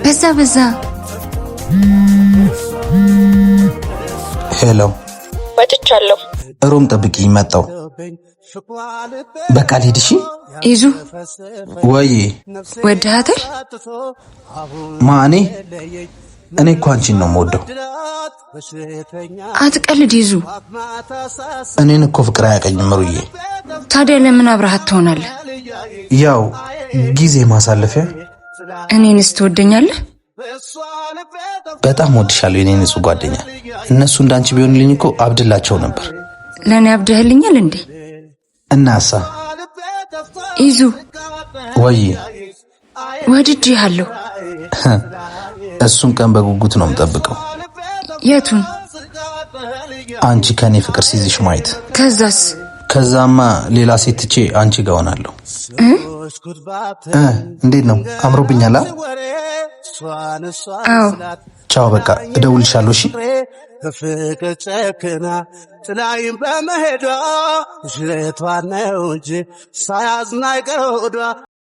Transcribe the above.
በዛ በዛ። Hello፣ ወጥቻለሁ። Room ጠብቂኝ፣ መጣሁ። በቃ ልሂድ። እሺ ይዙ ወይ ወድሃታል? ማ እኔ? እኔ እኮ አንቺን ነው የምወደው። አትቀልድ ይዙ። እኔን እኮ ፍቅር አያቀኝም ሩዬ። ታዲያ ለምን አብረሃት ትሆናለህ? ያው ጊዜ ማሳለፊያ። እኔንስ ትወደኛለህ? በጣም ወድሻለሁ የኔ ንጹህ ጓደኛ። እነሱ እንዳንቺ ቢሆንልኝ እኮ አብድላቸው ነበር። ለእኔ አብደህልኛል እንዴ? እናሳ ይዙ ወይ ወድጄሃለሁ። እሱን ቀን በጉጉት ነው የምጠብቀው። የቱን? አንቺ ከኔ ፍቅር ሲይዝሽ ማየት። ከዛስ? ከዛማ ሌላ ሴት ትቼ አንቺ ጋር ሆናለሁ። እንዴት ነው አምሮብኛል? አዎ። ቻው፣ በቃ እደውልልሻለሁ። እሺ። በፍቅር ጨክና ጥላይም በመሄዷ ሽሬቷ ነው እንጂ ሳያዝን አይቀር ሆዷ።